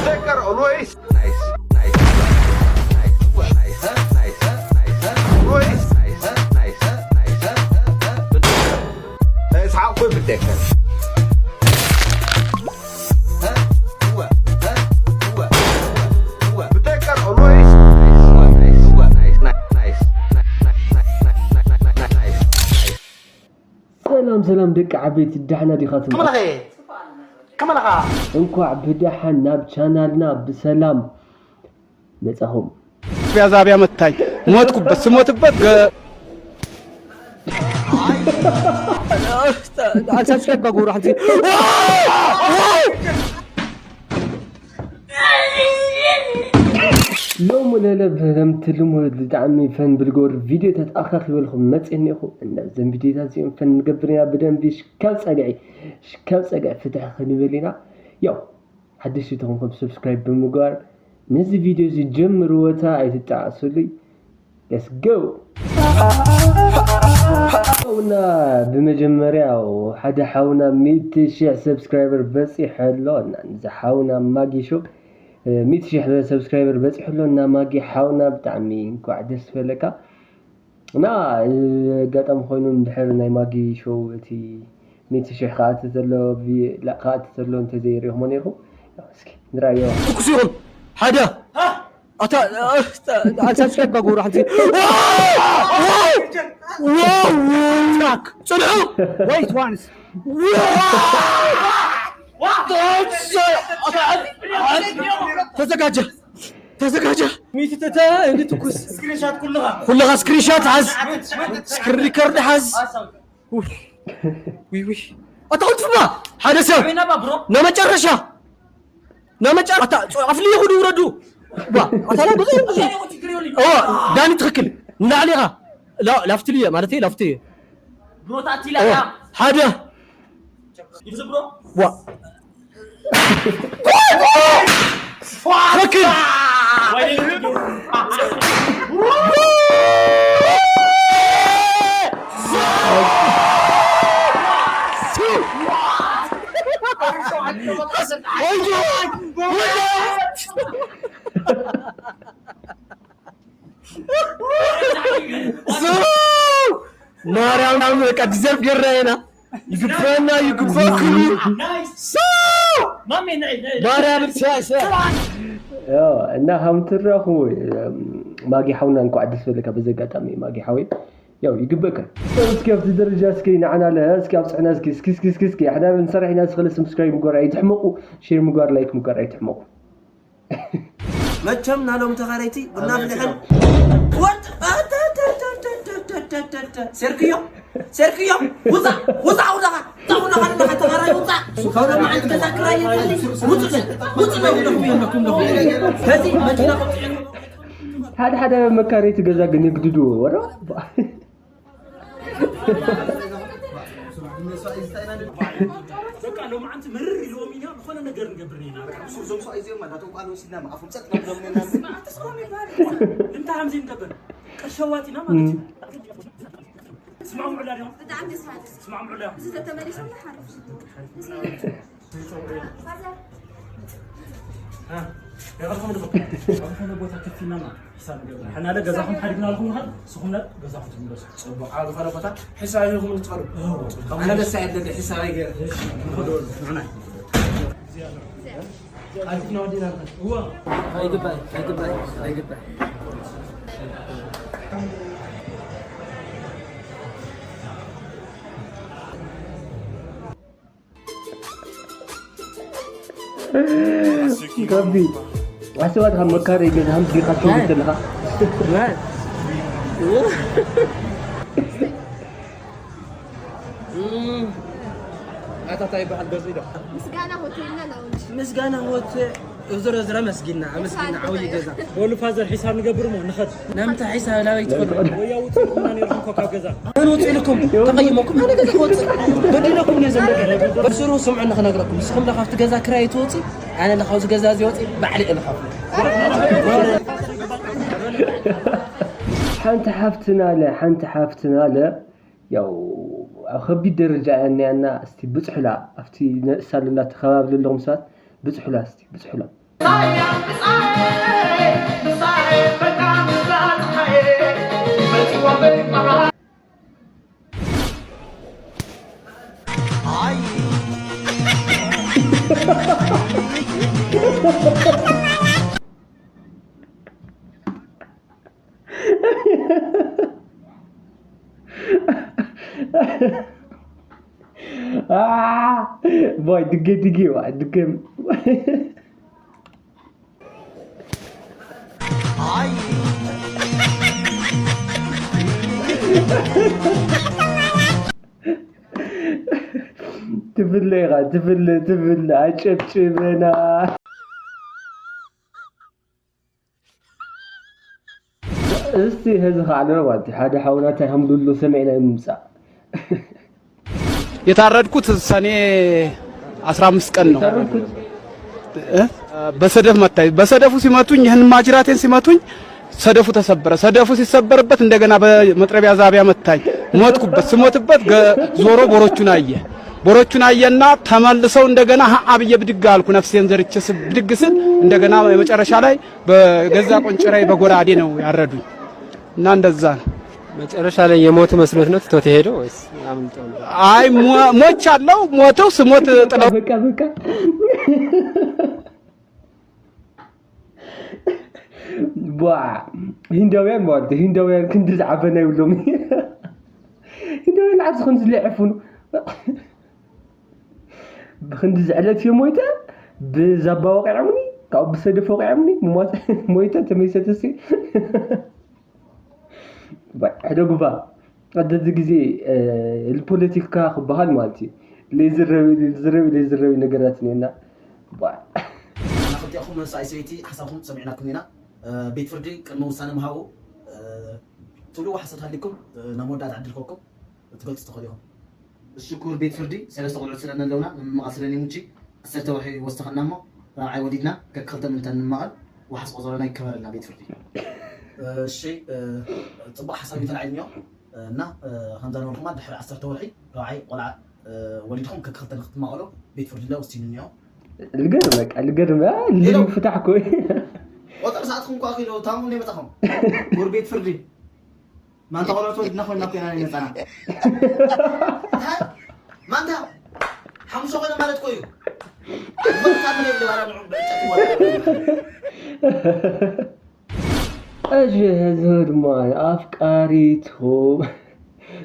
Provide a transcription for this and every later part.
Becker always nice, nice, nice, nice, nice, nice, always nice, nice, nice, nice. That's how we Becker. Becker always nice, nice, nice, nice. ሰላም ሰላም ደቂ ዓበይቲ፣ ዳሕና ዲኻትም? ከመለኸ? ከመለኻ? እንኳዕ ብደሓን ናብ ቻናልና ብሰላም መጻኹም። ዛቢያ መታኝ ሞትኩበት። ስሞትበት ገ- ኣንሳብስክራይብ ባጎሩ ሓንቲ ሎሚ ለለ ከምቲ ልሙድ ብጣዕሚ ፈን ብልገብር ቪድዮታት ኣኻኺበልኩም መፅእ እኒኹ። እና እዘን ቪድዮታት እዚኦም ፈን ንገብር ኢና ብደንቢ ሽካብ ፀግዒ ሽካብ ፀግዒ ፍትሒ ክንብል ኢና። ያው ሓደሽቲ ተኾንኩም ሰብስክራይብ ብምግባር ነዚ ቪድዮ እዚ ጀምርዎ እታ ኣይትጠዓሱሉይ። Let's go! እና ብመጀመርያ ሓደ ሓውና ሚእቲ ሽሕ ሰብስክራይበር በፂሑ ኣሎ። እና እዚ ሓውና ማጊ ሾው ሚእቲ ሽሕ ሰብስክራይበር በፂሑ ኣሎ። እና ማጊ ሓውና ብጣዕሚ እንኳዕ ደስ በለካ። እና ኣጋጣሚ ኮይኑ እንድሕር ናይ ማጊ ሾው እቲ ሚእቲ ሽሕ ክኣቲ ዘሎ ክኣቲ ዘሎ እንተዘይሪእኹሞ ነርኩም እስኪ ንርኣዮ። ትኩስ ኢኹም ሓደ ኣታ ኣንሳብስክራይብ ባጎሩ ሓንቲ ዋው ትራክ ጽንሑ wait once ተዘጋጀ ተዘጋጀ ሚትተተ እንዲ ትኩስ ኩልኻ ስክሪንሻት ሓዝ ስክሪን ሪከርድ ሓዝ ውይ ውይ ኣታ ቅልጥፍና ሓደ ሰብ ናመጨረሻ ናመጨረሻ ኣፍልየ ኩዱ ውረዱ ኣታ ላ ብዙ ብዙ ዳኒ ትኽክል ንላዕሊ ኢኻ ላፍትልየ ማለት ላፍትየ ሓደ ዋ ትክክል ማርያም በቃ ዲዘርቭ ገይርና ኢና ይግባና ይግባኩም እዩ ማርያም እና ከም ትረኽቡ ማጊ ሓውና እንኳዕ ደስ በለካ በዚ ኣጋጣሚ ማጊ ሓወይ ያው ይግበካ እስኪ ኣብቲ ደረጃ እስኪ ንዓና ለ እስኪ ኣብፅሕና እስኪ እስኪ እስኪ እስኪ እስኪ ኣሕዳር ንሰራሕ ኢና እስኸለ ሰብስክራይብ ምግባር ኣይትሕመቁ ሼር ምግባር ላይክ ምግባር ኣይትሕመቁ መቸም ናሎም ተኻረይቲ ቡና ፍልሐን ወጥ ሰርክዮ ሰርክዮ ውፃ ውፃ ውዳኻ ውፃ ውዳኻ ንዳኻ ተኻራይ ውፃ ካብ ሎማዓንቲ ገዛ ክራይ ውፅ ውፅ በሉ ከዚ መኪና ሓደ ሓደ መካረይቲ ገዛ ግን ይግድድዎ ወረ በቃ ሎማዓንቲ ምርር ኢልዎም ኢና ዝኾነ ነገር ንገብር ኢና እዞም ሰብኣይ እዚኦም ኣላቶም ቃል ወሲድና መኣፎም ፀጥ ነብሎም ነና ስማ ኣተስሮም ይባል እንታይ ሃምዚ ንገብር ቀሸዋት ኢና ማለት እዩ ስማዕምዑላ ዲኹም ብጣዕሚ ስማዕምዑላ ዝተመሊሱ ሓሪፍ ገዛኹም ድኹም ኣብ ዝኾነ ቦታ ከፊልና ማለት ሕሳብ ንገብር ሓናለ ገዛኹም ሓዲግናልኩም ንኻል ንስኹም ናብ ገዛኹም ትምለሱ ፅቡቅ ኣብ ዝኾነ ቦታ ሕሳብ ኢኹም ንትኸዱ ኣነ ደሳ የለኒ ሕሳብ ኣይገር ንኸደሉ ንዕና ረቢ ኣሰባት ካብ መካረይ ገዛህም ዲኻ ትኸውን ዘለኻ ኣታታ ይበሃል ገዙ ኢዶ ምስጋና ሆቴልና ላውንጅ ምስጋና ሆቴል ዝረዝረ መስጊና ኣመስጊና ዓብይ ገዛ በሉ ፋዘር ሒሳብ ንገብር ሞ ንኸድ ነምታ ሒሳብ ላበይ ትኸዱ ወያ ውፅእኩምና ነርኩም ኮ ካብ ገዛ መን ውፅእልኩም ተቐይመኩም ኣነ ገዛ ክወፅእ በዲለኩም እየ ዘምበ በስሩ ስምዑ ንክነግረኩም ንስኹም ለ ካብቲ ገዛ ክራይ ትወፂ ኣነ ለ ካብዚ ገዛ እዚ ወፂ ባዕሊ እየ ንኸፍሎ ሓንቲ ሓፍትና ለ ሓንቲ ሓፍትና ለ ያው ኣብ ከቢድ ደረጃ እያ እኒኣና እስቲ ብፅሑላ ኣብቲ ነእሳ ለላ ተኸባቢ ለለኹም ሰባት ብፅሑላ እስቲ ብፅሑላ ቦይ ድገ ድገ ዋ ድገ ትፍለ ኢኻ ትፍለ ትፍለ ኣጨብጭበና። እስቲ ህዚ ከዓለና ማለት እዩ ሓደ ሓውና እንታይ ከም ዝብሎ ሰሚዕና ንምምፃእ። የታረድኩት ሰኔ አስራ አምስት ቀን ነው። ታረድኩት እ? በሰደፍ መታኝ። በሰደፉ ሲመቱኝ ይህን ማጅራቴን ሲመቱኝ ሰደፉ ተሰበረ። ሰደፉ ሲሰበርበት እንደገና በመጥረቢያ ዛቢያ መታኝ። ሞትኩበት። ስሞትበት ገ- ዞሮ ቦሮቹን አየ። ቦሮቹን አየና ተመልሰው እንደገና ሀ ብዬ ብድግ አልኩ። ነፍሴን ዘርቼ ስብ- ብድግ ስል እንደገና የመጨረሻ ላይ በገዛ ቆንጭራይ በጎራዴ ነው ያረዱኝ። እና እንደዛ ነው። መጨረሻ ላይ የሞት መስሎት ነው ትቶት የሄደው ወይስ አምልጦ ነው? አይ ሞ- ሞች አለው ሞተው ስሞት ጥለው በቃ በቃ ቧ ሂንዳውያን ማለት እዩ። ሂንዳውያን ክንዲ ዝዓበና ይብሎም። ሂንዳውያን ዓብዚ ከምዚ ዝለዕፉ ነው። ብክንዲ ዝዕለት እየ ሞይተ ብዛባ ወቂዖምኒ ካብኡ ብሰደፍ ወቂዖምኒ ሞተ ሞይተ ተመይሰተሲ ሕደጉባ ኣደዚ ግዜ ፖለቲካ ክበሃል ማለት እዩ ለይዝረብ ለይዝረብ ለይዝረብ ነገራት እኒና ናክልቲኣኹም መሳይ ሰይቲ ሓሳብኩም ሰሚዕናኩም ኢና ቤት ፍርዲ ቅድሚ ውሳነ ምሃቡ ትብልዎ ሓሳብ ሃሊኩም ናብ መወዳእታ ዕድል ክወኩም ክትገልፁ ትኽእሉ ኢኹም እሺ ክቡር ቤት ፍርዲ ሰለስተ ቆልዑት ስለና ኣለውና ምምቓል ስለኒ ሙቺ ዓሰርተ ወርሒ ወሰኸና እሞ ራብዓይ ወሊድና ከክልተ ምንታ ንመቓል ዋሓስ ቆፀሮና ይከበረልና ቤት ፍርዲ እሺ ፅቡቅ ሓሳብ እዩ ተላዒሉ እኒኦ እና ከምዛ ነበርኩማ ድሕሪ ዓሰርተ ወርሒ ራብዓይ ቆልዓ ወሊድኩም ከክልተ ንክትማቐሉ ቤት ፍርዲ ለ ወሲኑ እኒኦ ልገርም በቃ ልገርም ልዩ ፍታሕ ኮይ ቆፀር ሰዓትኩም ኳ ኪሎ ታሙ እንደ መፃኹም ጉር ቤት ፍርዲ ማንታ ቆልዑት ወሊድና ኮይና ኮይና ናይ መፃና ማንታ ሓሙሽተ ኮይነ ማለት ኮዩ እሺ ህዝቢ ድማ ኣፍቃሪቱ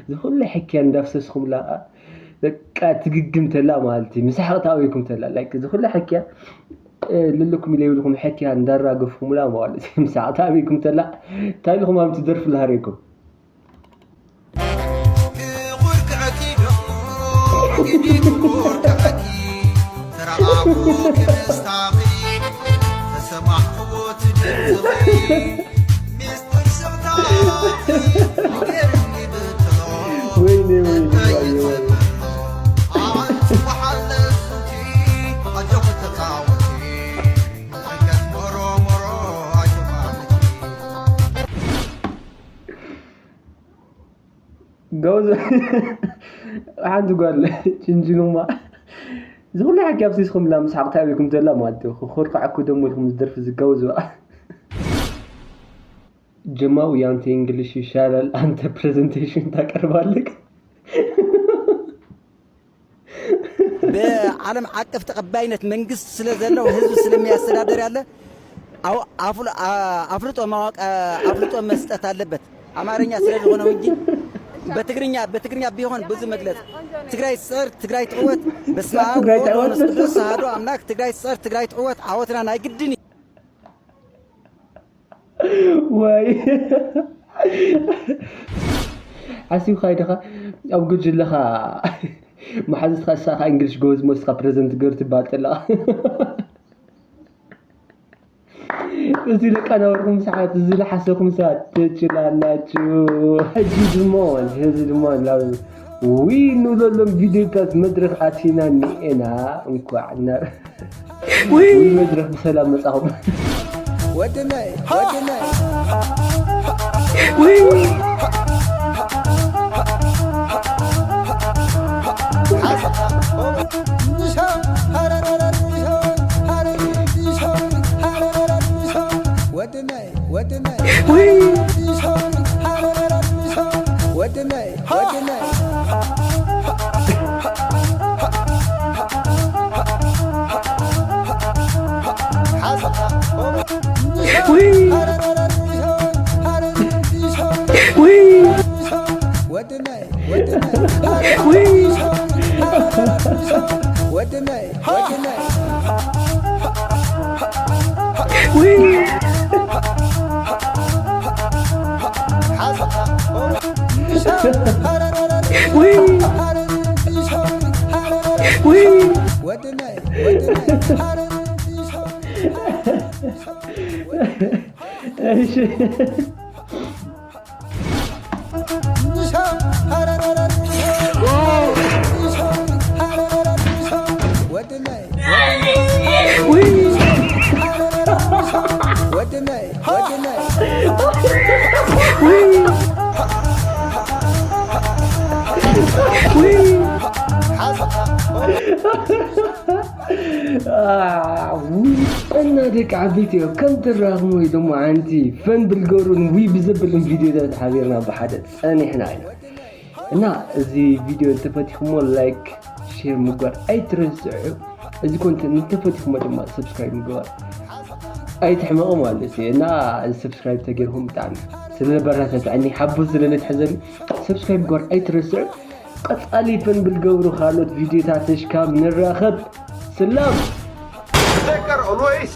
ዝኩሉ ሕክያ እንዳፍሰስኩምላ በቃ ትግግም ተላ ማለት እዩ ምሳሕ ክታዊኩም ተላ ላይክ ዝኩሉ ሕክያ ልልኩም ኢለ ይብልኩም ሕክያ እንዳራገፍኩምላ ማለት እዩ ምሳሕ ክታዊኩም ተላ እንታይ ኢልኩም ኣብ ትደርፍ ላሃሪኩም ወይኔ ወይኔ ወይኔ ወይኔ ጎበዝ ሓንቲ ጓል ጅንጅኑማ ዝኹሉ ሓቂ ኣብሲስኹምላ ምስ ሓቕቲ ኣበይኩም ዘላ ማለት እዩ ክኾርካዕኩ ደሞ ኢልኩም ዝደርፊ ዝጋወዝ በኣ ጀማው ያንተ እንግሊሽ ይሻላል አንተ ፕሬዘንቴሽን ታቀርባለህ በዓለም ዓቀፍ ተቐባይነት መንግስት ስለ ዘለው ህዝብ ስለሚያስተዳደር ያለ አው- አፍል- አ- አፍልጦ ማወቅ አ- አፍልጦ መስጠት አለበት። አማርኛ ስለ ዝኾነው እንጂ በትግርኛ በትግርኛ ቢሆን ብዙ መግለጽ ትግራይ ትጸር ትግራይ ትዕወት በስመ አብ ትግራይ ወወልድ ትዕወት። ወመንፈስ ቅዱስ አሐዱ አምላክ ትግራይ ትጸር ትግራይ ትዕወት ዓወትና ናይ ግድን እዩ። ወይ ሓሲብካ ኢደኻ ኣብ ጉጅለኻ መሓዝትካ ንስኻ እንግሊሽ ጎበዝ መስካ ፕረዘንት ገር ትባል ጠለኻ እዚ ለቀናበርኩም ሰዓት እዚ ለሓሰኩም ሰዓት ትችላላችሁ። ሕጂ ድማ ሕዚ ድማ ናብ ዊ ንብለሎም ቪዲዮታት መድረኽ ኣቲና እኒኤና። እንኳዕ ናብ ዊ መድረኽ ብሰላም መጻኹም። ወድነይ ወድነይ ወድነይ ወድነይ ወድነይ ወድነይ ወድነይ ወድነይ ወድነይ ወድነይ እሺ እና ደቂ ዓበይቲ እዮም ከም ትራኽሙ ወይ ድማ ሓንቲ ፈን ብልገሩን ዊ ብዘብልን ቪዲዮታት ሓቢርና ብሓደ ጸኒሕና ኢና እና እዚ ቪድዮ እንተፈቲኹሞ ላይክ ሼር ምግባር ኣይትረስዑ። እዚ ኮንተንት እንተፈቲኹሞ ድማ ሰብስክራይብ ምግባር ኣይትሕመቑ ማለት እዩ እና እዚ ሰብስክራይብ ተገይርኩም ብጣዕሚ ስለበረታትዐኒ ሓቦ ስለዝትሕዘኒ ሰብስክራይብ ምግባር ኣይትረስዑ። ቀፃሊ ፈን ብልገብሩ ካልኦት ቪዲዮታት ተሽካብ ንራኸብ። ስላም። تذكر always